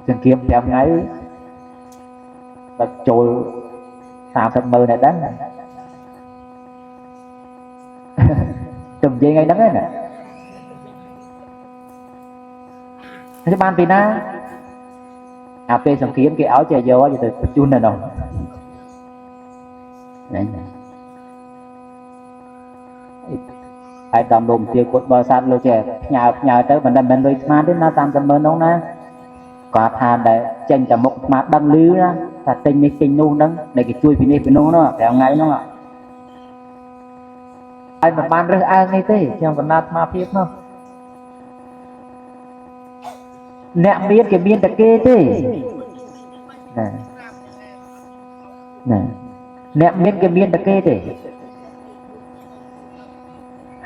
សង្គ្រាម5ថ្ងៃដល់ចូល30ម៉ឺនដែរដឹងទៅនិយាយថ្ងៃហ្នឹងណាគេបានពីណាអាពេលសង្គ្រាមគេឲ្យចេះយកទៅបញ្ជូននៅនោះហ្នឹងហើយដំលោកទាគាត់បរិស័ទលោកចេះផ្ញើផ្ញើទៅមិនដឹងមិនលុយស្មានទេណា30ម៉ឺននោះណាគាត់ថាដែលចេញតែមុខស្មាដឹងលឺណាថាទិញនេះទិញនោះហ្នឹងដែលគេជួយពីនេះពីនោះនោះ5ថ្ងៃហ្នឹងហើយមិនបានរើសអើងនេះទេខ្ញុំបណ្ដាអាត្មាភាពនោះអ្នកមានគេមានតែគេទេណាណាអ្នកមានគេមានតែគេទេ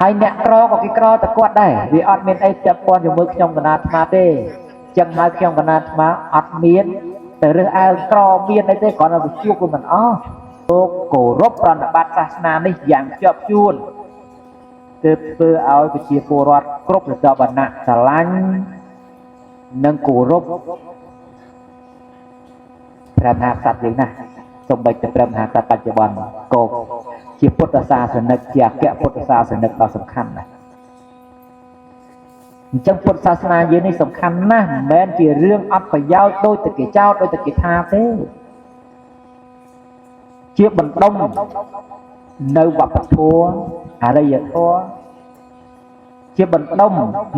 ហើយអ្នកក្រក៏គេក្រតែគាត់ដែរវាអត់មានអីពាក់ព័ន្ធជាមួយខ្ញុំកណាអាត្មាទេចឹងហើយខ្ញុំកណាអាត្មាអត់មានទៅរើសអើងក្រមានអីទេគ្រាន់តែវាជួបវាមិនអស់លោកគោរពប្រណិប័តសាសនានេះយ៉ាងខ្ជាប់ខ្ជួនទើបធ្វើឲ្យប្រជាពលរដ្ឋគ្រប់ស្រទាប់វណ្ណៈស្រឡាញ់និងគោរពព្រះមហាក្សត្រយើងណាស់សូម្បីតែព្រះមហាក្សត្របច្ចុប្បន្នក៏ជាពុទ្ធសាសនិកជាអគ្គពុទ្ធសាសនិកដ៏សំខាន់ណាស់អញ្ចឹងពុទ្ធសាសនាយើងនេះសំខាន់ណាស់មិនមែនជារឿងអត់ប្រយោជន៍ដូចតែគេចោទដូចតែគេថាទេជាបណ្ដុំនៅវប្បធម៌អរិយធម៌ជាបណ្ដុំ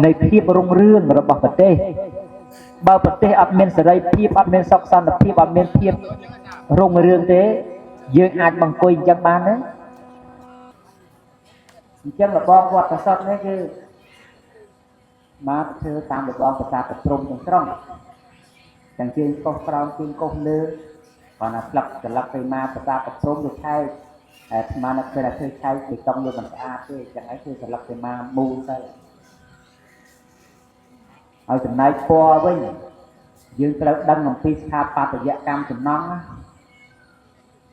នៃភាពរុងរឿងរបស់ប្រទេសបើប្រទេសអត់មានសេរីភាពអត់មានសុខសន្តិភាពអត់មានភាពរុងរឿងទេយើងអាចបង្គុយអញ្ចឹងបានទេអញ្ចឹងរបងវត្តប្រសពនេះគឺមកធ្វើតាមរបងប្រាសាទប្រព្រំទាំងស្រុងទាំងជើងកុសក្រោមជើងកុសលើគាត់ណាផ្លឹកស្លឹកទៅមកប្រាសាទប្រព្រំវាឆែកតែអាត្មានៅពេលតែធ្វើឆែកបេតុងវាមិនស្អាតទេអញ្ចឹងហើយធ្វើស្លឹកទៅមកមូលទៅហើយចំណែកពណ៌វិញយើងត្រូវដឹងអំពីស្ថាបត្យកម្មសំណង់ណា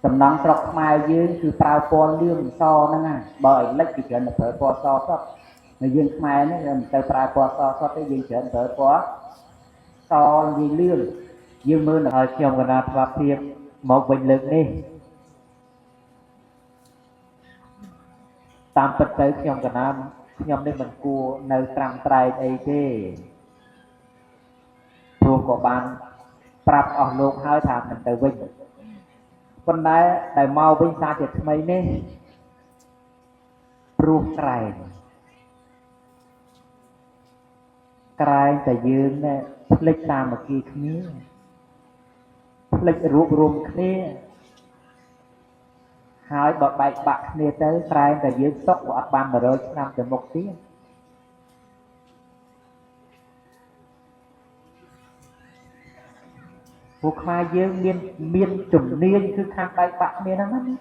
សំណង់ស្រុកខ្មែរយើងគឺប្រើពណ៌លឿងសហ្នឹងណាបើឲ្យលិចគេច្រើនតែប្រើពណ៌សសុទ្ធនៅយើងខ្មែរនេះមិនទៅប្រើពណ៌សសុទ្ធទេយើងច្រើនប្រើពណ៌សលាយលឿងយើងមើលឲ្យខ្ញុំកណាអាត្មាភាពមកវិញលើកនេះតាមពិតទៅខ្ញុំកណាខ្ញុំនេះមិនគួរនៅត្រាំត្រែងអីទេព្រោះក៏បានប្រាប់អស់លោកហើយថាមិនទៅវិញប៉ុន្តែដែលមកវិញសារជាថ្មីនេះព្រោះក្រែងក្រែងតែយើងនេះភ្លេចសាមគ្គីគ្នាភ្លេចរួបរួមគ្នាហើយបើបែកបាក់គ្នាទៅក្រែងតែយើងសុខក៏អត់បាន100ឆ្នាំទៅមុខទៀតពួកខ្មែរយើងមានជំនាញគឺខាងបែកបាក់គ្នាហ្នឹងណា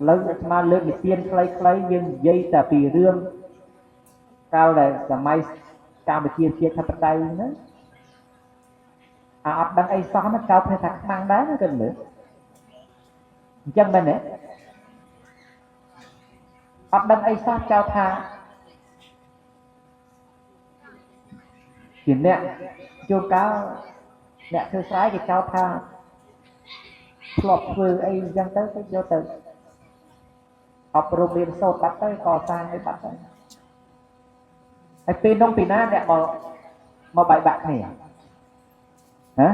លើកអាត្មាលើកនិទានខ្លីៗយើងនិយាយតែពីរឿងកាលដែលសម័យកម្ពុជាជាធិបតេយ្យហ្នឹងអាអត់ដឹងអីសោះណាចោទថាខ្មាំងដែរណាគិតមើលអញ្ចឹងមែនទេអត់ដឹងអីសោះចោទថាជាអ្នកជួនកាលអ្នកធ្វើស្រែគេចោទថាធ្លាប់ធ្វើអីអញ្ចឹងទៅគេយកទៅអប់រំរៀនសូត្របាត់ទៅកសាងអីបាត់ទៅហើយពេលនោះពីណាអ្នកមកបែកបាក់គ្នាហ៎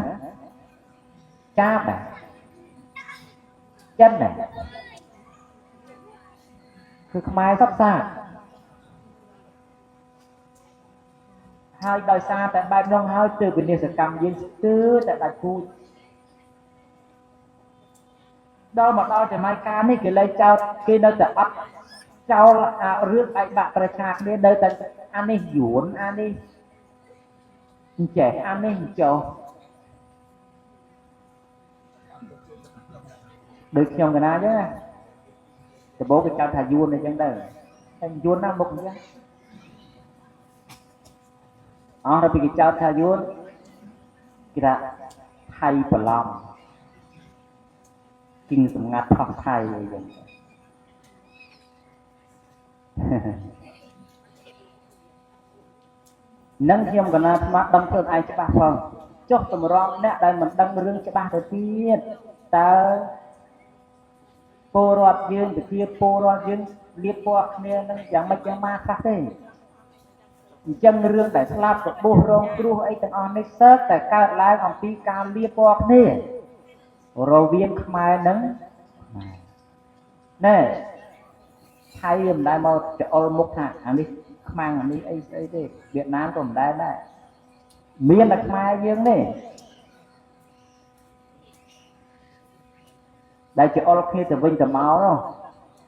ចាបដែរចិនដែរគឺខ្មែរសុទ្ធសាធហើយដោយសារតែបែបនោះហើយទើបវិនាសកម្មយើងស្ទើរតែដាច់ពូជដល់មកដល់សម័យកាលនេះគេលែងចោទគេនៅតែអត់ចោលអារឿងបែកបាក់ប្រឆាគ្នានៅតែអានេះយួនអានេះអញ្ចេះអានេះអញ្ចោះដូចខ្ញុំកណាអញ្ចឹងណាដំបូងគេចោទថាយួនអញ្ចឹងទៅតែយួនណាមុខអញ្ចឹងអស់ដល់ពីគេចោទថាយួនគេថាថៃបន្លំគិងសម្ងាត់ផុសថៃអីចឹង នឹងខ្ញុំកណាអាត្មាដឹងខ្លួនឯងច្បាស់ផងចុះតម្រាំអ្នកដែលមិនដឹងរឿងច្បាស់ទៅទៀតតើពលរដ្ឋយើងប្រជាពលរដ្ឋយើងលៀបពណ៌គ្នានឹងយ៉ាងម៉េចយ៉ាងម៉ាខ្លះទេអញ្ចឹងរឿងដែលស្លាប់របួសរងគ្រោះអីទាំងអស់នេះសើតែកើតឡើងអំពីការលៀបពណ៌គ្នារវាងខ្មែរនិងខ្មែរណែថៃមិនដែលមកចោលមុខថាអានេះខ្មាំងអានេះអីស្អីទេវៀតណាមក៏មិនដែលដែរមានតែខ្មែរយើងនេះដែលចោលគ្នាទៅវិញទៅមកនោះ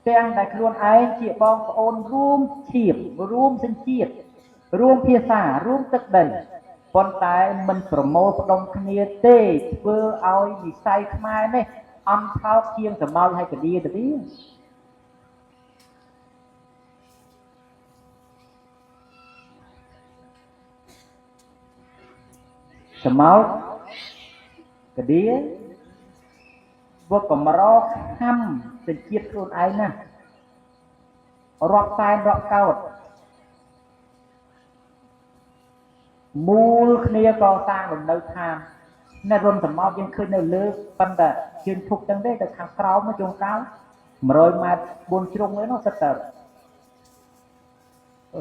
ទាំងដែលខ្លួនឯងជាបងប្អូនរួមឈាមរួមសញ្ជាតិរួមភាសារួមទឹកដីប៉ុន្តែមិនប្រមូលផ្ដុំគ្នាទេធ្វើឲ្យនិស័យខ្មែរនេះអំថោកជាងសមោលហើយកឌីទៅទៀតសមោលកឌីវាកម្រខំសញ្ជាតិខ្លួនឯងណារាប់សែនរាប់កោតមូលគ្នាកសាងលំនៅឋានអ្នករុនសមោលយើងឃើញនៅលើប៉ុន្តែជើងធុកចឹងទេទៅខាងក្រោមជួនកាល100ម៉ែត្រ4ជ្រុងឯនោះសិតតែ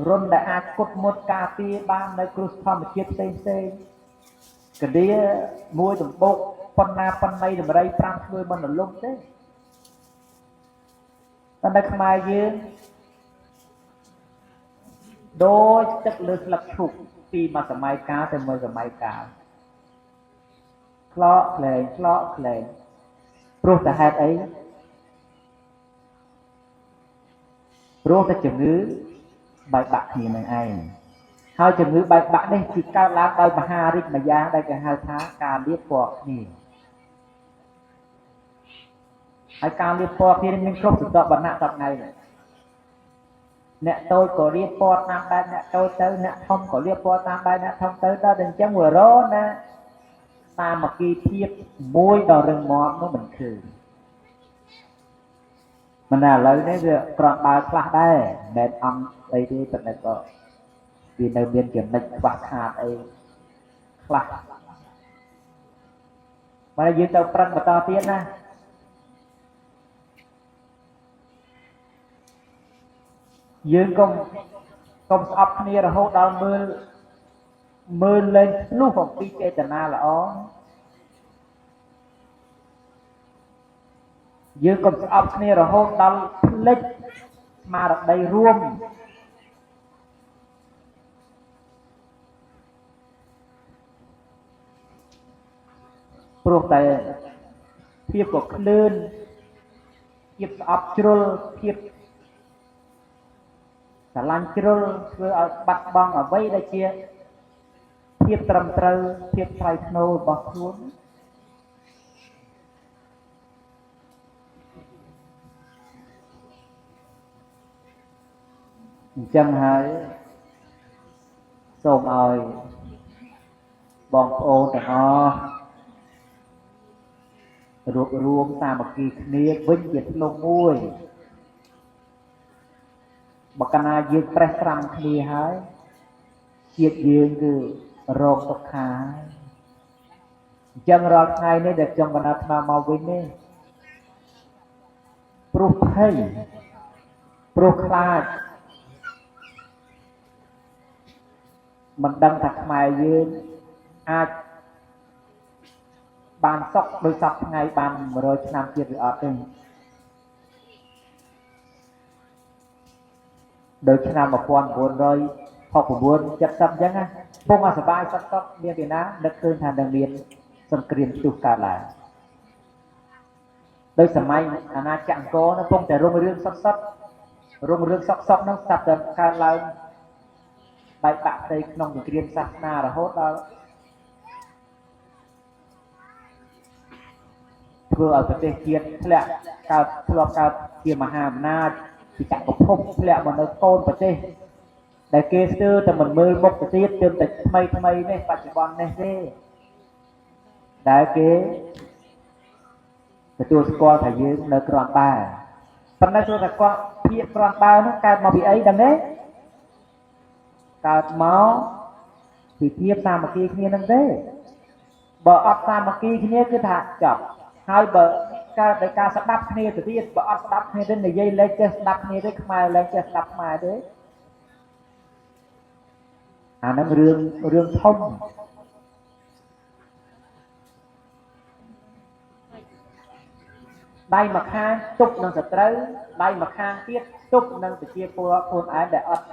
រុនដែលអាចគត់មុតការពារបាននៅគ្រោះធម្មជាតិផ្សេងផ្សេងកឌាមួយដំបូកប៉ុណ្ណាប៉ុណ្ណីដំរី5ធ្វើមិនរលំទេប៉ុន្តែខ្មែរយើងដូចទឹកលើស្លឹកឈូកពីមួយសម័យកាលទៅមួយសម័យកាលក្លកក្លែងក្លកក្លែងព្រោះតែហេតុអីព្រោះតែជំងឺបែកបាក់គ្នានឹងឯងហើយជំងឺបែកបាក់នេះគឺកើតឡើងដោយមហារីកម្យ៉ាងដែលគេហៅថាការលាបពណ៌គ្នាហើយការលាបពណ៌គ្នាមានគ្រប់សន្តវណ្ណៈសប្ថ្ងៃនេះអ្នកតូចក៏លាបពណ៌តាមបែបអ្នកតូចទៅអ្នកធំក៏លាបពណ៌តាមបែបអ្នកធំទៅដល់តែអញ្ចឹងវារណាសាមគ្គីភាពមួយដ៏រឹងមាំនោះមិនឃើញមិនថាឥឡូវនេះវាក្រំបើខ្លះដែរមិនមែនអង្គអីទេប៉ុន្តែក៏វានៅមានចំណុចខ្វះខាតអីខ្លះបើយើងទៅប្រឹងបន្តទៀតណាយើងកុំស្អប់គ្នារហូតដល់មើលលែងធ្លុះអំពីចេតនាល្អយើងកុំស្អប់គ្នារហូតដល់ភ្លេចស្មារតីរួមព្រោះតែភាពក៏ក្លឿនភាពស្អប់ជ្រុលភាពស្រឡាញ់ជ្រុលធ្វើឲ្យបាត់បង់អ្វីដែលជាភាពត្រឹមត្រូវភាពថ្លៃថ្នូររបស់ខ្លួនអញ្ចឹងហើយសូមឲ្យបងប្អូនទាំងអស់រួបរួមសាមគ្គីគ្នាវិញជាធ្លុងមួយបើកាលណាយើងប្រេះត្រាំគ្នាហើយជាតិយើងគឺរងទុក្ខាអញ្ចឹងរាល់ថ្ងៃនេះដែលខ្ញុំបណ្ដាថ្មមកវិញនេះព្រោះភ័យព្រោះខ្លាចមិនដឹងថាខ្មែរយើងអាចបានសុខដោយសពថ្ងៃបាន100ឆ្នាំទៀតឬអត់ទេដោយឆ្នាំ1969 70អញ្ចឹងណាពងអាសបាយសុខមានពីណានឹកឃើញថានឹងមានសង្គ្រាមផ្ទុះកើតឡើងដោយសម័យអាណាចក្រអង្គរនោះពងតែរុងរឿងសុខរុងរឿងសុខនោះស្រាប់តែកើតឡើងបែកបាក់ផ្ទៃក្នុងសង្គ្រាមសាសនារហូតដល់ធ្វើឲ្យប្រទេសជាតិធ្លាក់កើតធ្លាប់កើតជាមហាអំណាចពីចក្រភពធ្លាក់មកនៅកូនប្រទេសដែលគេស្ទើរតែមិនមើលមុខទៅទៀតទើបតែថ្មីនេះបច្ចុប្បន្ននេះទេដែលគេទទួលស្គាល់ថាយើងនៅក្រំបើប៉ុន្តែចូលតែគាត់ភាពក្រំបើនោះកើតមកពីអីដឹងទេកើតមក ពីភាពសាមគ្គីគ្នានឹងទេបើអត់សាមគ្គីគ្នាគឺថាចប់ហើយបើកើតដោយការស្ដាប់គ្នាទៅទៀតបើអត់ស្ដាប់គ្នាទេនិយាយលែងចេះស្ដាប់គ្នាទេខ្មែរលែងចេះស្ដាប់ខ្មែរទេអាហ្នឹងរឿងធំដៃមួយខាងទប់នឹងសត្រូវដៃមួយខាងទៀតទប់នឹងប្រជាពលរដ្ឋខ្លួនឯងដែលអត់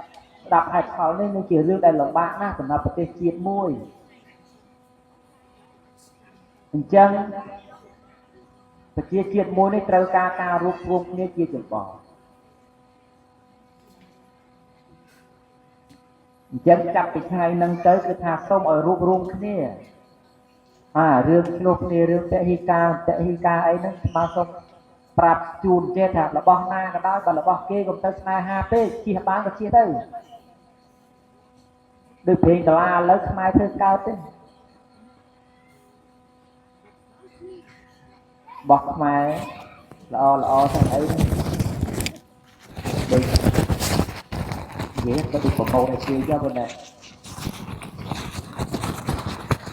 ស្ដាប់ហេតុផលនេះនឹងជារឿងដែលលំបាកណាស់សម្រាប់ប្រទេសជាតិមួយអញ្ចឹងប្រជាជាតិមួយនេះត្រូវការការរួបរួមគ្នាជាចម្បងអញ្ចឹងចាប់ពីថ្ងៃហ្នឹងទៅគឺថាសូមឲ្យរួបរួមគ្នាអារឿងឆ្លោះគ្នារឿងពហិការអីហ្នឹងស្មាសូមប្រាប់ជូនចេះថារបស់ណាក៏ដោយបើរបស់គេកុំទៅស្នេហាពេកជិះបានក៏ជិះទៅដូចព្រេងកាឡាឥឡូវខ្មែរធ្វើកើតទេរបស់ខ្មែរល្អល្អទាំងអីហ្នឹងដូចនិយាយទៅដូចប្រម៉ូទឲ្យគេចុះប៉ុន្តែ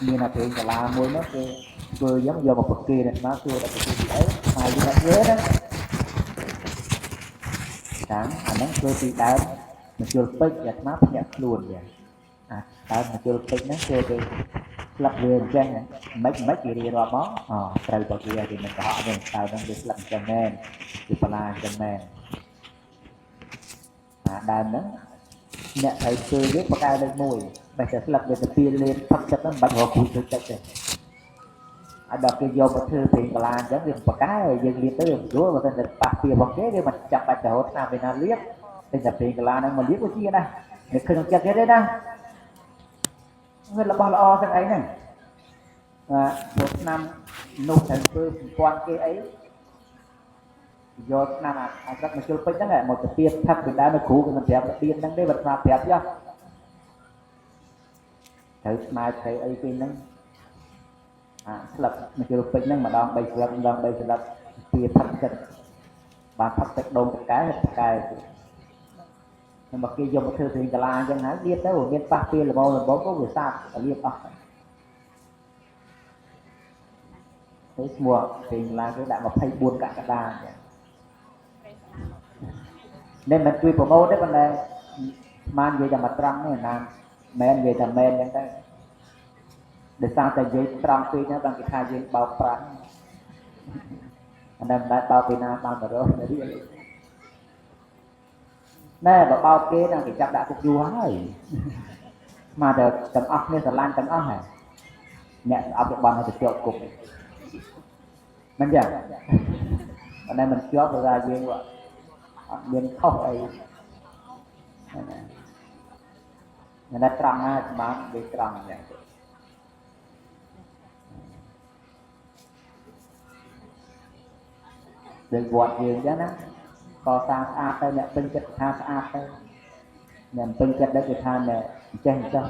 មានអាព្រេងកាឡាមួយនោះគេធ្វើយ៉ាងយកមកប្រគេនមកសួរដល់ប្រទេសទីអីខ្មែរយើងអត់ធ្វើណាតាមអាហ្នឹងធ្វើពីដើមមជុលពេជ្រអាត្មាភ្ញាក់ខ្លួនវាអាដើមមជុលពេជ្រហ្នឹងគេទៅស្លឹកវាអញ្ចឹងមិនគេរៀបរាប់មកអូត្រូវបើគេគេមិនកុហកវិញតើហ្នឹងវាស្លឹកអញ្ចឹងមែនវាបន្លាអញ្ចឹងមែនអាដើមហ្នឹងអ្នកត្រូវធ្វើវាបកែលេខ1បើតែស្លឹកវាទៅពីលៀនផឹកចិត្តហ្នឹងមិនបាច់រកគ្រូធ្វើចិត្តទេហើយដល់គេយកមកធ្វើព្រេងកាឡាអញ្ចឹងវាបកែយើងលៀបទៅវាស្រួលបើមិនតែប៉ះពីរបស់គេវាមិនចាំបាច់ទៅរត់តាមវាណាលៀបតែព្រេងកាឡាហ្នឹងមកលៀបវាជាណានៅក្នុងចិត្តគេទេណាវារបស់ល្អទាំងអីហ្នឹងបាទពួកឆ្នាំនោះត្រូវធ្វើសម្ព័ន្ធគេអីយកឆ្នាំអាស្រុកមកជុលពេជ្រហ្នឹងមកទៅទៀតផឹកពីដើមនៅគ្រូគេមិនប្រាប់របៀបហ្នឹងទេបើស្មាប្រាប់ចុះត្រូវស្មើត្រូវអីគេហ្នឹងអាស្លឹកមកជុលពេជ្រហ្នឹងម្ដង3ស្លឹកម្ដង3ស្លឹកពីផឹកចិត្តបានផឹកទឹកដូងតកែតកែខ្ញុំមកគេយកមកធ្វើព្រេងកាឡាអញ្ចឹងហើយលៀបទៅមានប៉ះពីល្មមល្មមក៏វាសាបលៀបអស់ទៅឈ្មោះព្រេងកាឡាគេដាក់24កក្កដាអញ្ចឹងនេះមិនជួយប្រម៉ូទទេប៉ុន្តែបាននិយាយតែមកត្រង់នេះណាមែននិយាយតែមែនអញ្ចឹងទៅដោយសារតែនិយាយត្រង់ពេកហ្នឹងបានគេថាយើងបោកប្រាស់អានេះមិនដែលបោកពីណាបាន100រៀលណែបើបោកគេហ្នឹងគេចាប់ដាក់គុកយូរហើយមកតែទាំងអស់គ្នាស្រឡាញ់ទាំងអស់ហើយអ្នកស្អប់គេបន់ឲ្យទៅជាប់គុកមិនចឹងប៉ុន្តែមិនជាប់ព្រោះថាយើងអត់មានខុសអីណាណាត្រង់ណាបានវាត្រង់យ៉ាងទៅដូចវត្តយើងចឹងណាកសាងស្អាតទៅអ្នកពេញចិត្តថាស្អាតទៅអ្នកពេញចិត្តដែរគេថាអ្នកចេះចោះ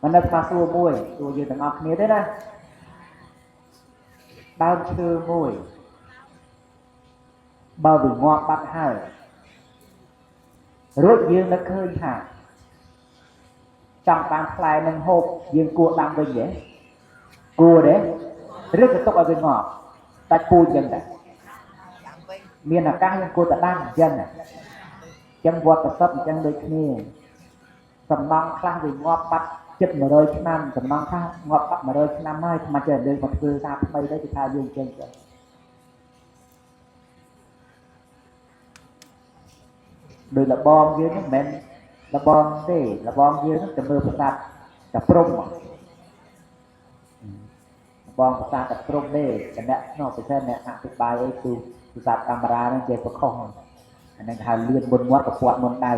មិននៅផ្លាស់សួរមួយសួរយើងទាំងអស់គ្នាទេណាដើមឈើមួយបើវាងាប់បាត់ហើយរួចយើងនឹកឃើញថាចង់បានផ្លែនឹងហូបយើងគួរដាំវិញទេគួរទេឬក៏ទុកឲ្យវាងាប់ដាច់ពូជអញ្ចឹងដែរមានឱកាសយើងគួរតែដាំអញ្ចឹងអញ្ចឹងវត្តប្រសិទ្ធអញ្ចឹងដូចគ្នាសំណង់ខ្លះវាងាប់បាត់ជិត100ឆ្នាំសំណង់ខ្លះងាប់បាត់100ឆ្នាំហើយស្មាចេះលើមកធ្វើសារថ្មីទៅគេថាយើងអញ្ចឹងចឹងដោយលបងយើងហ្នឹងមិនមែនលបងទេលបងយើងហ្នឹងទៅមើលប្រាសាទតាព្រំបងប្រាសាទតាព្រំទេគណៈនោះពិសេសអ្នកអធិប្បាយអីគឺប្រាសាទកាមេរ៉ាហ្នឹងចេះប្រខុសអាហ្នឹងគេហៅលឿនមុនមាត់ប្រពាត់មុនដៃ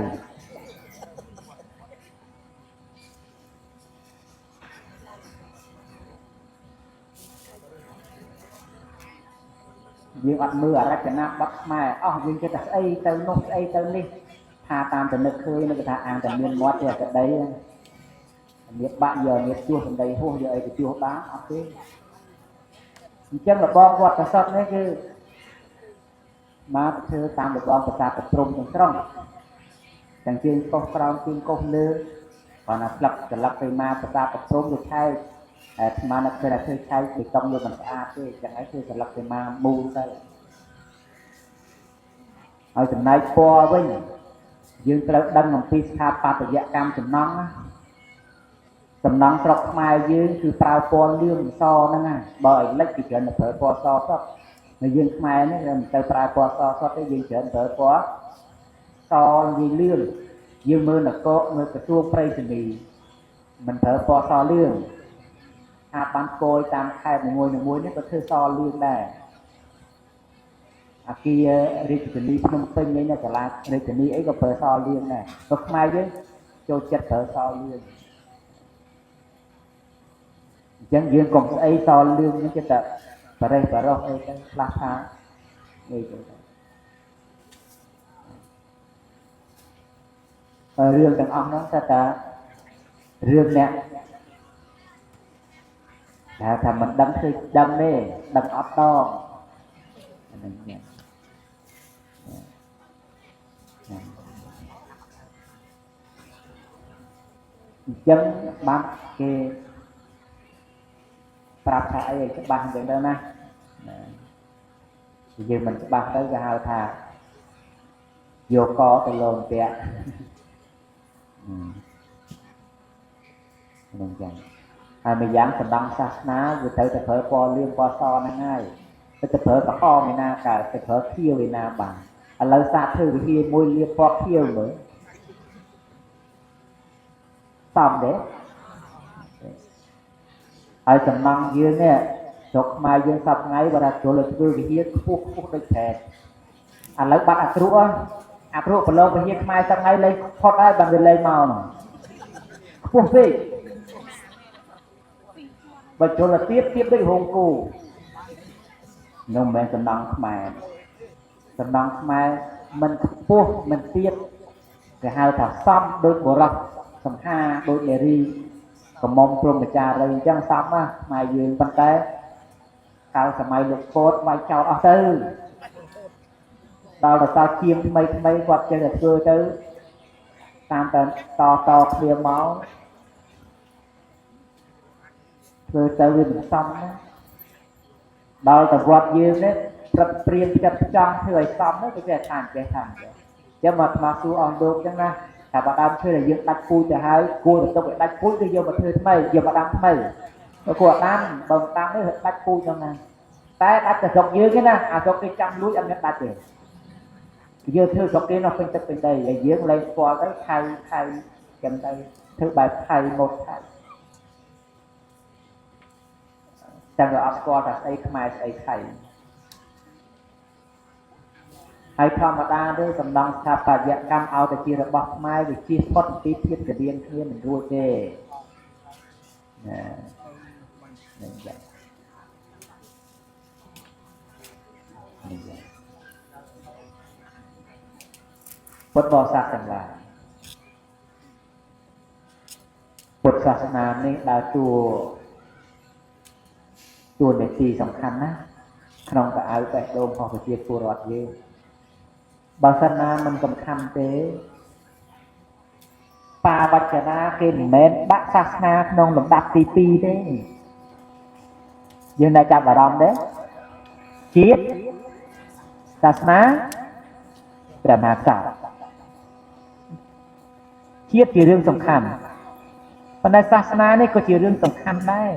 យើងអត់មើលអរចនាបថខ្មែរអស់យើងគិតថាស្អីទៅនោះស្អីទៅនេះថាតាមតែនឹកឃើញនឹកថាអាងតែមានមាត់ទេក្តីមានបាក់យកមានជួសសម្ដីហួសយកអីទៅជួសបានអត់ទេអញ្ចឹងលបងវត្តប្រសិទ្ធនេះគឺមកធ្វើតាមលបងប្រាសាទព្រំទាំងស្រុង ទាំងជើងកោសក្រោមជើងកោសលើគាត់ណាផ្លឹកចលឹកទៅមកប្រសាប្រព្រំវាឆែកតែស្មានតែធ្វើតែធ្វើឆែកបេតុងវាមិនស្អាតទេចឹងហើយធ្វើចលឹកទៅមកមូលទៅហើយចំណែកពណ៌វិញយើងត្រូវដឹងអំពីស្ថាបត្យកម្មសំណង់ណាសំណង់ស្រុកខ្មែរយើងគឺប្រើពណ៌លឿងសហ្នឹងណាបើឲ្យលិចគេច្រើនតែប្រើពណ៌សសុទ្ធនៅយើងខ្មែរនេះមិនទៅប្រើពណ៌សសុទ្ធទេយើងច្រើនប្រើពណ៌សនិយាយលឿងយើងមើលនគរមើលក្រសួងប្រៃសណីមិនប្រើពណ៌សលឿងថាបានគយតាមខេត្តមួយមួយនេះក៏ធ្វើសលឿងដែរអាគាររាជធានីភ្នំពេញនេះសាលារាជធានីអីក៏ប្រើសលឿងដែរក៏ខ្មែរយើងចូលចិត្តប្រើសលឿងអញ្ចឹងយើងកុំស្អីសលឿងហ្នឹងចិត្តតែបរិះបរោះអីទៅខ្លះថានេះទៅរឿងទាំងអស់ហ្នឹងតែតារឿងអ្នកថាមិនដឹងគឺដឹងទេដឹងអត់តហ្នឹងនេះអញ្ចឹងបានគេប្រាប់ថាអីឲ្យច្បាស់អញ្ចឹងទៅណាយើងមិនច្បាស់ទៅគេហៅថាយកកទៅលងពាក់ហ្នឹងចឹងហើយមួយយ៉ាងសំដងសាសនាវាត្រូវតែប្រើពណ៌លឿងពណ៌សហ្នឹងហើយទៅប្រើក្រហមឯណាកើតទៅប្រើខៀវឯណាបានឥឡូវសាកធ្វើវិហារមួយលាបពណ៌ខៀវមើលសមទេហើយសំណង់យើងនេះស្រុកខ្មែរយើងសប្តាហ៍ថ្ងៃបើថាចូលទៅធ្វើវិហារខ្ពស់ខ្ពស់ដូចប្រែតឥឡូវបាត់អាគ្រុអាគ្រុប្រឡងវិហារខ្មែរសប្តាហ៍ថ្ងៃលេងផុតហើយបានវាលេងមកខ្ពស់ពេកបើចូលទៅទៀតទៀតដូចរោងគោនោះមិនមែនសំណង់ខ្មែរសំណង់ខ្មែរមិនខ្ពស់មិនទៀតគេហៅថាសមដូចបុរសសង្ហាដូចនារីក្រមុំព្រហ្មចារីអញ្ចឹងសមណាខ្មែរយើងប៉ុន្តែកាលសម័យលោកពតវាយចោលអស់ទៅដល់ទៅតជាងថ្មីថ្មីគាត់ចេះតែធ្វើទៅតាមតែតតគ្នាមកធ្វើទៅវាមិនសមណាដល់ទៅវត្តយើងនេះព្រឹកព្រៀងចិត្តចង់ធ្វើឲ្យសមនោះគេចេះថាចេះថាចេះអញ្ចឹងមកអាត្មាសួរអស់លោកអញ្ចឹងណាថាបើដើមឈើដែលយើងដាច់ពូជទៅហើយគួរទៅទុកឲ្យដាច់ពូជឬយកមកធ្វើថ្មីយកមកដាំថ្មីបើគួរដាំបើមិនដាំទេដាច់ពូជហ្នឹងណាតែដាច់តែស្រុកយើងទេណាអាស្រុកគេចាំលួចអត់មានដាច់ទេយើងធ្វើស្រុកគេនោះពេញទឹកពេញដីហើយយើងលែងស្គាល់ទៅថៃថៃចឹងទៅធ្វើបែបថៃម៉ូតថៃតែវាអត់ស្គាល់ថាស្អីខ្មែរស្អីថៃហើយធម្មតាទេសំណង់ស្ថាបត្យកម្មឲ្យតែជារបស់ខ្មែរវាជៀសផុតពីភាពកៀនគ្នាមិនរួចទេណានឹងចឹងនេះចឹងពុទ្ធបរិស័ទទាំងឡាយពុទ្ធសាសនានេះដើរតួនាទីសំខាន់ណាស់ក្នុងកៅអៅបេះដូងរបស់ប្រជាពលរដ្ឋយើងបើសិនណាមិនសំខាន់ទេបាវចនាគេមិនមែនដាក់សាសនាក្នុងលំដាប់ទី2ទេយើងនៅចាប់អារម្មណ៍ទេជាតិសាសនាព្រះមហាក្សត្រជាតិជារឿងសំខាន់ប៉ុន្តែសាសនានេះក៏ជារឿងសំខាន់ដែរ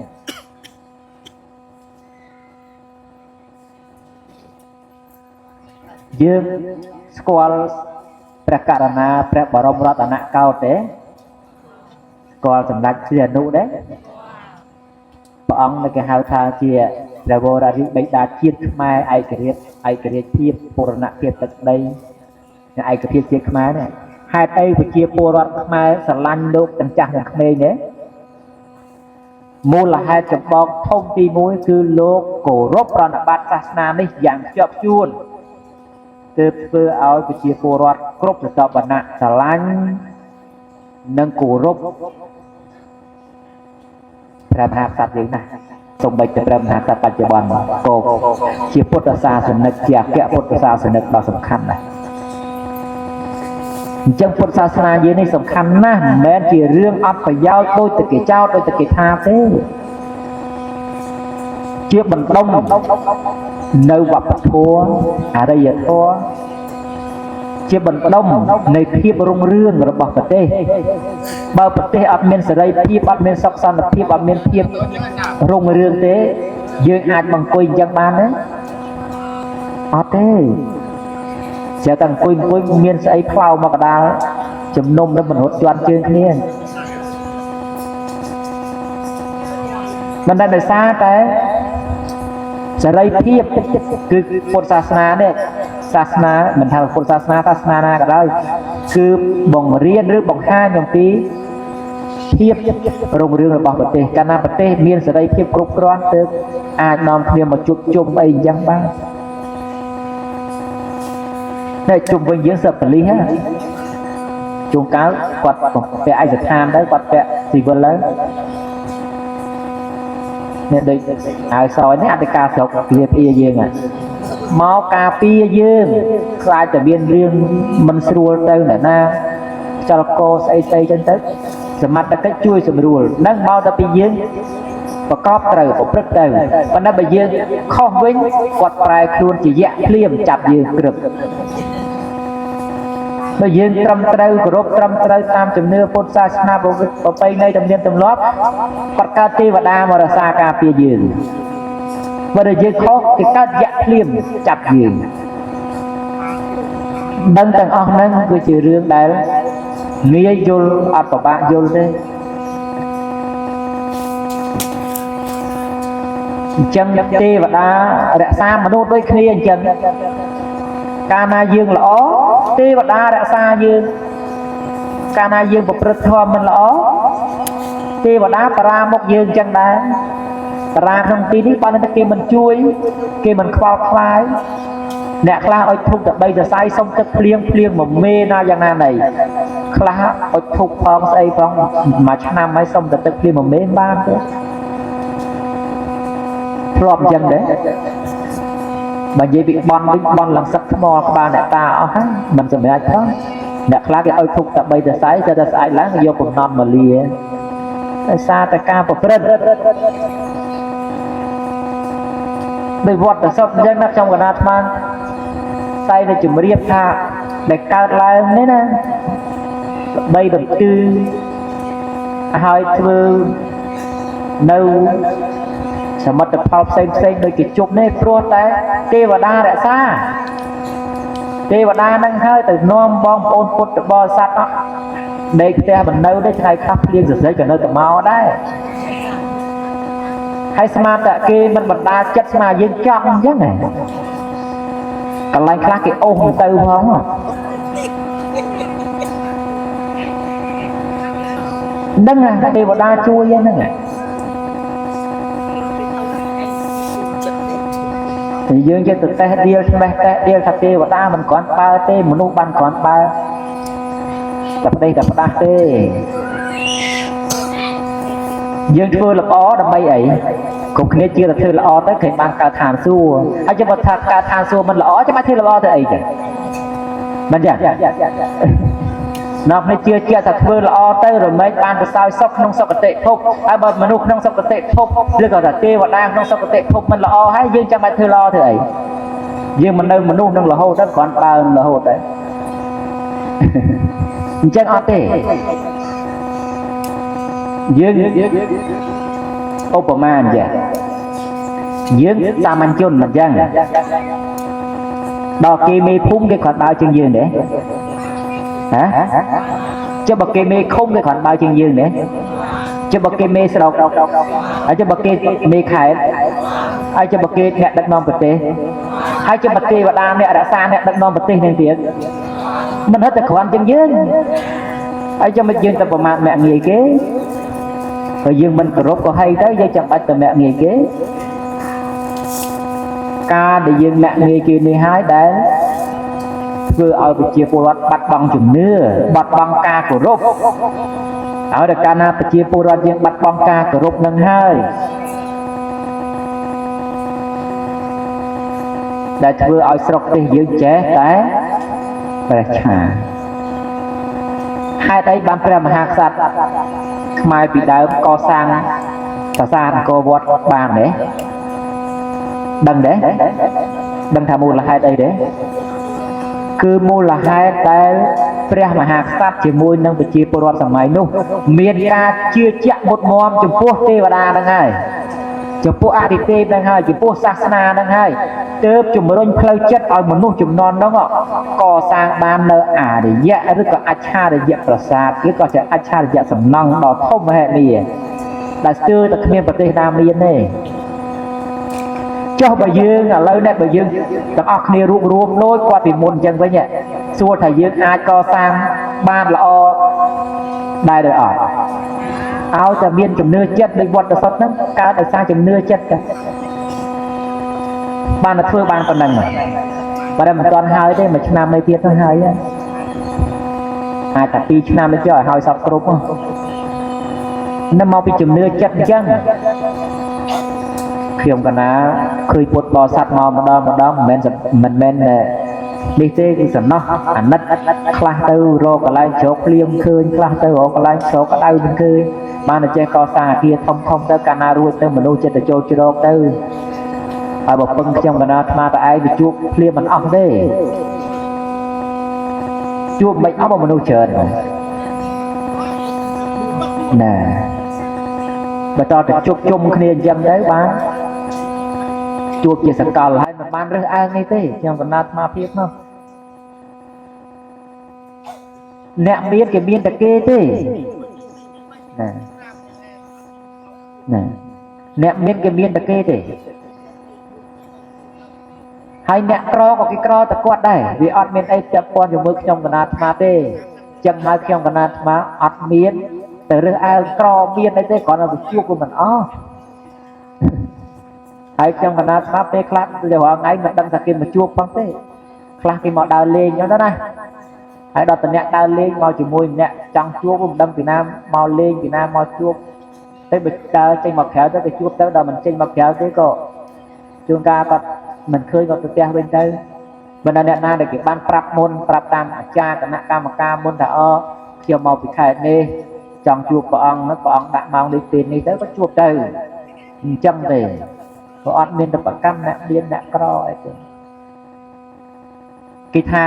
យើងស្គាល់ព្រះករណាព្រះបរមរតនកោដ្ឋទេស្គាល់សម្ដេចព្រះអនុទេព្រះអង្គនៅគេហៅថាជាព្រះវររាជបិតាជាតិខ្មែរឯករាជ្យឯករាជ្យភាពបូរណភាពទឹកដីនិងឯកភាពជាតិខ្មែរនេះហេតុអីប្រជាពលរដ្ឋខ្មែរស្រឡាញ់លោកទាំងចាស់ទាំងក្មេងទេមូលហេតុចម្បងធំទី1គឺលោកគោរពប្រណិប័តសាសនានេះយ៉ាងខ្ជាប់ខ្ជួនទើបធ្វើឲ្យប្រជាពលរដ្ឋគ្រប់ស្រទាប់វណ្ណៈស្រឡាញ់និងគោរពព្រះមហាក្សត្រយើងណាស់សូម្បីតែព្រះមហាក្សត្របច្ចុប្បន្នក៏ជាពុទ្ធសាសនិកជាអគ្គពុទ្ធសាសនិកដ៏សំខាន់ដែរ អញ្ចឹងពុទ្ធសាសនាយើងនេះសំខាន់ណាស់មិនមែនជារឿងអត់ប្រយោជន៍ដូចតែគេចោទដូចតែគេថាទេជាបណ្ដុំនៅវប្បធម៌អរិយធម៌ជាបណ្ដុំនៃភាពរុងរឿងរបស់ប្រទេសបើប្រទេសអត់មានសេរីភាពអត់មានសុខសន្តិភាពអត់មានភាពរុងរឿងទេយើងអាចមកអង្គុយអញ្ចឹងបានទេអត់ទេចេះតែអង្គុយអង្គុយមានស្អីផ្លោមកកដាលជំនុំនឹងមនុស្សជាន់ជើងគ្នាមិនដែលដោយសារតែសេរីភាពគឺពុទ្ធសាសនានេះសាសនាមិនថាពុទ្ធសាសនាសាសនាណាក៏ដោយគឺបង្រៀនឬបង្ហាញអំពីភាពរុងរឿងរបស់ប្រទេសកាលណាប្រទេសមានសេរីភាពគ្រប់គ្រាន់ទើបអាចនាំគ្នាមកជួបជុំអីអញ្ចឹងបានតែជុំវិញយើងសឹកប៉ូលីសហ៎ជួនកាលគាត់ពាក់ឯកស្ថានទៅគាត់ពាក់ស៊ីវិលទៅនេះដូចអាវសនេះអធិការស្រុកលាភៀយើងហ่ะមកការពារយើងខ្លាចតែមានរឿងមិនស្រួលទៅណាណាខ្យល់កស្អីស្អីចឹងទៅសមត្ថកិច្ចជួយសម្រួលនឹងមកតែពីយើងប្រកបត្រូវប្រព្រឹត្តទៅប៉ុន្តែបើយើងខុសវិញគាត់ប្រែខ្លួនជាយៈភ្លាមចាប់យើងក្រឹបបើយើងត្រឹមត្រូវគោរពត្រឹមត្រូវតាមជំនឿពុទ្ធសាសនាប្រពៃណីទំនៀមទម្លាប់គាត់កើតទេវតាមករក្សាការពារយើងបើយើងខុសគេកើតយៈភ្លាមចាប់យើងដឹងទាំងអស់ហ្នឹងគឺជារឿងដែលងាយយល់អត់ពិបាកយល់ទេអញ្ចឹងទេវតារក្សាមនុស្សដូចគ្នាអញ្ចឹងកាលណាយើងល្អទេវតារក្សាយើងកាលណាយើងប្រព្រឹត្តធម៌មិនល្អទេវតាបរាមុខយើងអញ្ចឹងដែរបរាក្នុងទីនេះបើតែគេមិនជួយគេមិនខ្វល់ខ្វាយអ្នកខ្លះអុជធូបតែ3សរសៃសុំទឹកភ្លៀងភ្លៀងមួយមេណាយ៉ាងណាណីខ្លះអុជធូបផងស្អីផងមួយឆ្នាំហើយសុំតែទឹកភ្លៀងមួយមេបានទេធ្លាប់អញ្ចឹងដែរបើនិយាយពីបន់វិញបន់ឡើងសឹកថ្មក្បាលអ្នកតាអស់ហ្នឹងមិនសម្រេចផងអ្នកខ្លះគេឲ្យធូបតែ3សរសៃតែស្អែកឡើងយកកំណត់មកលាដោយសារតែការប្រព្រឹត្តដោយវត្តប្រសពអញ្ចឹងណាខ្ញុំកណាអាត្មាតែនៅជំរាបថាដែលកើតឡើងនេះណាបីបន្ទឺហើយធ្វើនៅសមិទ្ធផលផ្សេងផ្សេងដូចគេជប់នេះព្រោះតែទេវតារក្សាទេវតានឹងហើយទៅនាំបងប្អូនពុទ្ធបរិស័ទអត់ដេកផ្ទះមិននៅទេថ្ងៃខ្លះភ្លៀងសរសេរក៏នៅតែមកដែរហើយស្មាតគេមិនបណ្ដាចិត្តស្មាយើងចង់អញ្ចឹងហ៎កន្លែងខ្លះគេអូសទៅផងដឹងទេវតាជួយហ្នឹងតែយើងចេះទៅតេះដៀលស្មេះតេះដៀលថាទេវតាមិនគ្រាន់បើទេមនុស្សបានគ្រាន់បើតែប្តីតែផ្ដាស់ទេយើងធ្វើល្អដើម្បីអីគ្រប់គ្នាជឿតែធ្វើល្អទៅគេបានកើតឋានសួគ៌ហើយចាំបើថាកើតឋានសួគ៌មិនល្អចាំបាច់ធ្វើល្អទៅអីចឹងមិនចឹងនាំគ្នាជឿជាក់ថាធ្វើល្អទៅរមែងបានប្រសើរសុខក្នុងសុគតិភពហើយបើមនុស្សក្នុងសុគតិភពឬក៏ថាទេវតាក្នុងសុគតិភពមិនល្អហើយយើងចាំបាច់ធ្វើល្អធ្វើអីយើងមិននៅមនុស្សនឹងរហូតទៅគ្រាន់បើរហូតទៅអញ្ចឹងអត់ទេយើងឧបមាអញ្ចឹងយើងសាមញ្ញជនមិនអញ្ចឹងដល់គេមេភូមិគេគ្រាន់បើជាងយើងទេហ៎ចុះបើគេមេឃុំគេគ្រាន់បើជាងយើងទេចុះបើគេមេស្រុកហើយចុះបើគេមេខេត្តហើយចុះបើគេអ្នកដឹកនាំប្រទេសហើយចុះបើទេវតាអ្នករក្សាអ្នកដឹកនាំប្រទេសនឹងទៀតមិនហិតតែគ្រាន់ជាងយើងហើយចុះមិនយើងទៅប្រមាថមាក់ងាយគេបើយើងមិនគោរពក៏ហីទៅយើងចាំបាច់ទៅមាក់ងាយគេការដែលយើងមាក់ងាយគេនេះហើយដែលធ្វើឲ្យប្រជាពលរដ្ឋបាត់បង់ជំនឿបាត់បង់ការគោរពហើយដល់កាលណាប្រជាពលរដ្ឋយើងបាត់បង់ការគោរពនឹងហើយដែលធ្វើឲ្យស្រុកទេសយើងចេះតែប្រេះឆា ហេតុអីបានព្រះមហាក្សត្រខ្មែរពីដើមកសាងប្រាសាទអង្គរវត្តបានទេដឹងទេដឹងថាមូលហេតុអីទេគឺមូលហេតុដែលព្រះមហាក្សត្រជាមួយនឹងប្រជាពលរដ្ឋសម័យនោះមានការជឿជាក់មុតមមចំពោះទេវតាហ្នឹងហើយចំពោះអរិទេពហ្នឹងហើយចំពោះសាសនាហ្នឹងហើយទើបជំរុញផ្លូវចិត្តឲ្យមនុស្សចំនួនហ្នឹងកសាងបាននៅអរិយៈឬក៏អច្ឆរិយប្រាសាទឬក៏ជាអច្ឆរិយសំណង់ដ៏ធំមហិមាដែលស្ទើរតែគ្មានប្រទេសណាមានទេចុះបើយើងឥឡូវនេះបើយើងទាំងអស់គ្នារួបរวมដូចគាត់ពីមុនអញ្ចឹងវិញសួរថាយើងអាចកសាងបានល្អដែរឬអត់ឲ្យតែមានជំនឿចិត្តដូចវត្តសុទ្ធហ្នឹងកើតដោយសារជំនឿចិត្តទៅបានតែធ្វើបានប៉ុណ្ណឹងបើតែមិនទាន់ហើយទេមួយឆ្នាំអីទៀតទៅហើយអាចតែ2ឆ្នាំទៅចុះឲ្យហើយសពគ្រប់នឹងមកពីជំនឿចិត្តអញ្ចឹងខ្ញុំកណាឃើញពុទ្ធបរិស័ទមកម្ដងម្ដងមិនមែននេះទេគឺសំណោះអាណិតខ្លះទៅរកកន្លែងជ្រកភ្លៀងឃើញខ្លះទៅរកកន្លែងជ្រកក្តៅមិនឃើញបានតែចេះកសាងអាគារធំធំទៅកាលណារួចទៅមនុស្សចិត្តទៅចូលជ្រកទៅហើយបើពឹងខ្ញុំកណាអាត្មាតែឯងវាជួបភ្លៀងមិនអស់ទេជួបមិនអស់បើមនុស្សច្រើនណាបើតតែជប់ជុំគ្នាអញ្ចឹងទៅបានជួបជាសកលហើយមិនបានរើសអើងនេះទេខ្ញុំកណាអាត្មាភាពនោះអ្នកមានគេមានតែគេទេណាណាអ្នកមានគេមានតែគេទេហើយអ្នកក្រក៏គេក្រតែគាត់ដែរវាអត់មានអីពាក់ព័ន្ធជាមួយខ្ញុំកណាអាត្មាទេចឹងហើយខ្ញុំកណាអាត្មាអត់មានទៅរើសអើងក្រមានអីទេគ្រាន់តែវាជួបវាមិនអស់ហើយខ្ញុំកណាអាត្មាពេលខ្លះទៅរាល់ថ្ងៃមិនដឹងថាគេមកជួបផងទេខ្លះគេមកដើរលេងអញ្ចឹងទៅណាហើយដល់តអ្នកដើរលេងមកជាមួយអ្នកចង់ជួបមិនដឹងពីណាមកលេងពីណាមកជួបទៅបើដើរចេញមកក្រៅទៅទៅជួបទៅដល់មិនចេញមកក្រៅទេក៏ជួនកាលគាត់មិនឃើញគាត់ទៅផ្ទះវិញទៅបណ្ដាអ្នកណាដែលគេបានប្រាប់មុនប្រាប់តាមអាចារ្យគណៈកម្មការមុនថាអខ្ញុំមកពីខេត្តនេះចង់ជួបព្រះអង្គនោះព្រះអង្គដាក់ម៉ោងនេះពេលនេះទៅក៏ជួបទៅអញ្ចឹងទេក៏អត់មានប្រកម្មអ្នកមានអ្នកក្រអីទេគេថា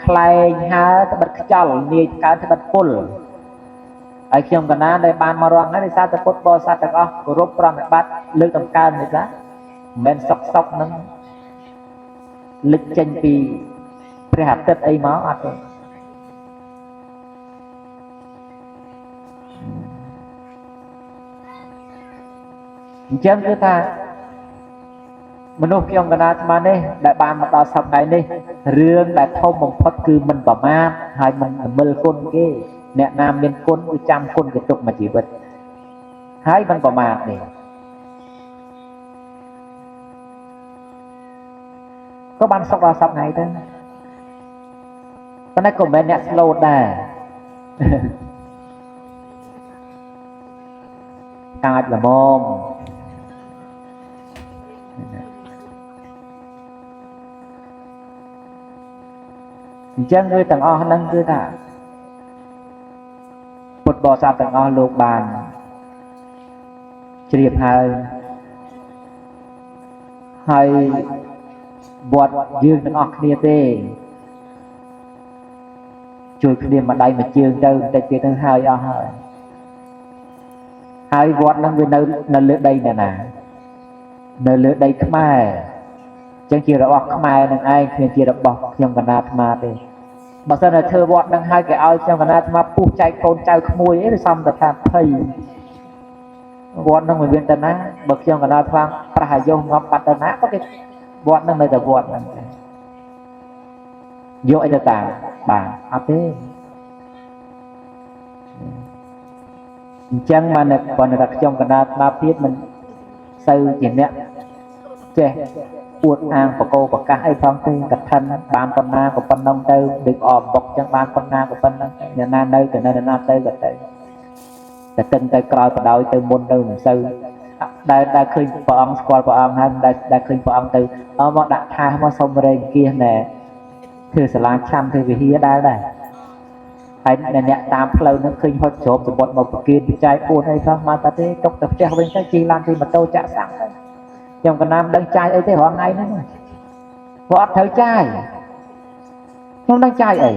ខ្លែងហើត្បិតខ្យល់នាយកើត្បិតពុលហើយខ្ញុំកណាដែលបានមករងហើយដោយសារតែពុទ្ធបរិស័ទទាំងអស់គោរពប្រណិប័តលើកតម្កើងនេះឡាមិនមែនសុកសុកនឹងលិចចេញពីព្រះអាទិត្យអីមកអត់ទេអញ្ចឹងគឺថាមនុស្សខ្ញុំកណាអាត្មានេះដែលបានមកដល់សប្តាហ៍នេះរឿងដែលធំបំផុតគឺមិនប្រមាថហើយមិនមិលគុណគេអ្នកណាមានគុណគឺចាំគុណគេទុកមួយជីវិតហើយមិនប្រមាថនេះក៏បានសុខដល់សប្តាហ៍ទៅប៉ុន្តែក៏មិនមែនអ្នកស្លូតដែរកាចល្មមអញ្ចឹងគឺទាំងអស់ហ្នឹងគឺថាពុទ្ធបរិស័ទទាំងអស់លោកបានជ្រាបហើយហើយវត្តយើងទាំងអស់គ្នាទេជួយគ្នាមួយដៃមួយជើងទៅបន្តិចទៀតទៅហើយអស់ហើយហើយវត្តហ្នឹងវានៅលើដីណាណានៅលើដីខ្មែរអញ្ចឹងជារបស់ខ្មែរនឹងឯងគ្មានជារបស់ខ្ញុំកណាអាត្មាទេបើសិនតែធ្វើវត្តនឹងហើយគេឲ្យខ្ញុំកណាអាត្មាពុះចែកកូនចៅក្មួយអីឬសំតថាភ័យវត្តនឹងមិនមានទៅណាបើខ្ញុំកណាអាត្មាប្រះអាយុងាប់បាត់ទៅណាក៏គេវត្តនឹងនៅតែវត្តហ្នឹងយកអីទៅតាមបាទអត់ទេអញ្ចឹងបានប៉ុន្តែខ្ញុំកណាអាត្មាភាពមិនសូវជាអ្នកចេះអួតអាងបកោប្រកាសអីផងទេកឋិនបានប៉ុណ្ណាក៏ប៉ុណ្ណឹងទៅដូចអបុកចឹងបានប៉ុណ្ណាក៏ប៉ុណ្ណឹងអ្នកណានៅក៏នៅអ្នកណាទៅក៏ទៅតែទឹងទៅក្រោយបដោយទៅមុនទៅមិនសូវដែលឃើញព្រះអង្គស្គាល់ព្រះអង្គហើយដែលឃើញព្រះអង្គទៅមកដាក់ថាសមកសុំរែងគៀសណែធ្វើសាលាឆាំធ្វើវិហារដែរ ហើយអ្នកតាមផ្លូវនឹងឃើញហត់ជ្រោមសម្បត្តិមកប្រគិនបច្ច័យ4អីផងមកតាទេទុកទៅផ្ទះវិញទៅជិះឡានជិះម៉ូតូចាក់សាំងទៅខ្ញុំកណាមដឹងចាយអីទេរាល់ថ្ងៃហ្នឹងព្រោះអត់ត្រូវចាយខ្ញុំដឹងចាយអី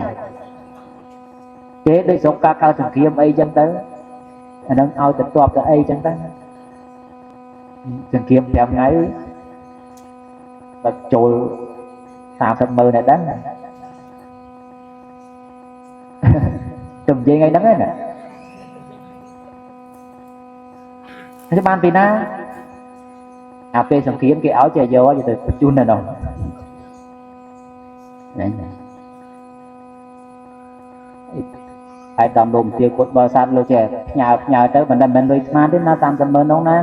គេដូចស្រុកកាកើតសង្គ្រាមអីចឹងទៅអានឹងឲ្យទៅតបទៅអីចឹងទៅសង្គ្រាម5ថ្ងៃបើចូល30ម៉ឺនដែរដឹងទៅនិយាយថ្ងៃហ្នឹងណាគេបានពីណាអាពេលសង្គ្រាមគេឲ្យចេះយកទៅបញ្ជូននៅនោះហ្នឹងហើយតាមលោកទាគាត់បរិស័ទលោកចេះផ្ញើទៅមិនមែនលុយស្មានទេណា30ម៉ឺននោះណា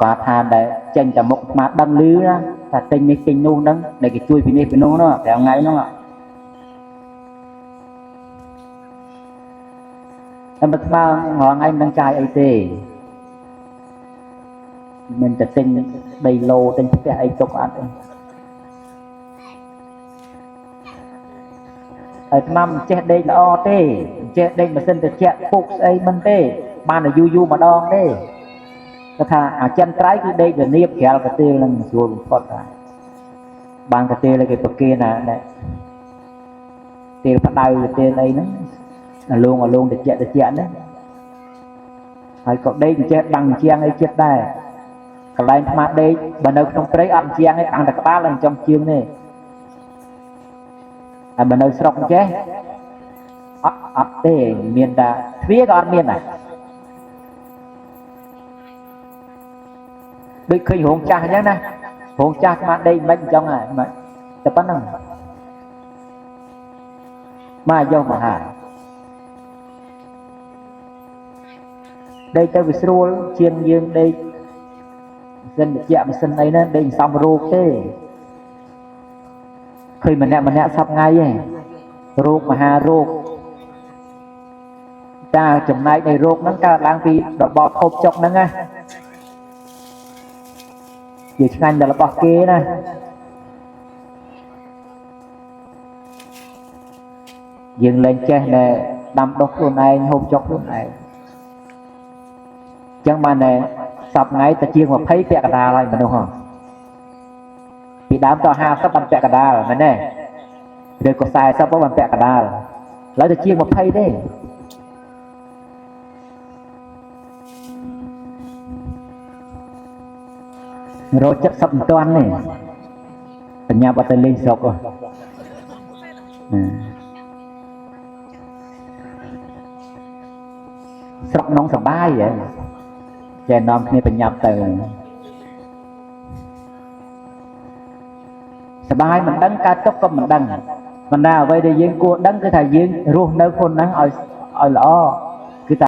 គាត់ថាដែលចេញតែមុខស្មាដឹងលឺណាថាទិញនេះទិញនោះហ្នឹងដែលគេជួយពីនេះពីនោះនោះ5ថ្ងៃហ្នឹងតែមិនស្មើរាល់ថ្ងៃមិនដឹងចាយអីទេមិនតែទិញដីឡូទិញផ្ទះអីទុកអត់ទេហើយថ្មមិនចេះដេកល្អទេមិនចេះដេកម៉ាស៊ីនត្រជាក់ពុកស្អីមិនទេបានតែយូរយូរម្ដងទេគាត់ថាអាចិនត្រៃគឺដេករនៀបក្រាលកាទៀលនឹងស្រួលបំផុតហើយបានកាទៀលគេប្រគេនណាទៀលផ្ដៅកាទៀលអីហ្នឹងអាលងត្រជាក់ហ្នឹងហើយក៏ដេកមិនចេះបាំងជាងអីចិត្តដែរកន្លែងថ្មដេកបើនៅក្នុងព្រៃអត់ជាងទេបាំងតែក្បាលឡើងចុងជើងទេហើយបើនៅស្រុកចេះអត់ទេមានតែទ្វារក៏អត់មានដែរដូចឃើញរោងចាស់អញ្ចឹងណារោងចាស់ស្មាដេកមិនអញ្ចឹងហើយតែប៉ុណ្្នឹងមកយកមកហើយដេកទៅវាស្រួលជាងយើងដេកម៉ាស៊ីនត្រជាក់ម៉ាស៊ីនអីហ្នឹងដេកសំរោគទេឃើញម្នាក់សប្ថ្ងៃឯងរោគមហារោគតាចំណែកនៃរោគហ្នឹងកើតឡើងពីរបបហូបចុកហ្នឹងណាជាឆ្ងាញ់ដល់របស់គេណាយើងលែងចេះតែដាំដុះខ្លួនឯងហូបចុកខ្លួនឯងអញ្ចឹងបានតែសប្ថ្ងៃតែជាង20ពាក់កណ្ដាលហើយមនុស្សហ៎ពីដើមត50បានពាក់កណ្ដាលមែនទេឬក៏40បានពាក់កណ្ដាលឥឡូវទៅជាង20ទេរក70មិនទាន់ទេបញ្ញាអត់ទៅលេងស្រុកហ៎ស្រុកនងសបាយហ៎ចេះនាំគ្នាបញ្ញាប់ទៅសបាយមិនដឹងកើតទុកក៏មិនដឹងបណ្ដាអ្វីដែលយើងគួរដឹងគឺថាយើងរស់នៅខ្លួនហ្នឹងឲ្យល្អ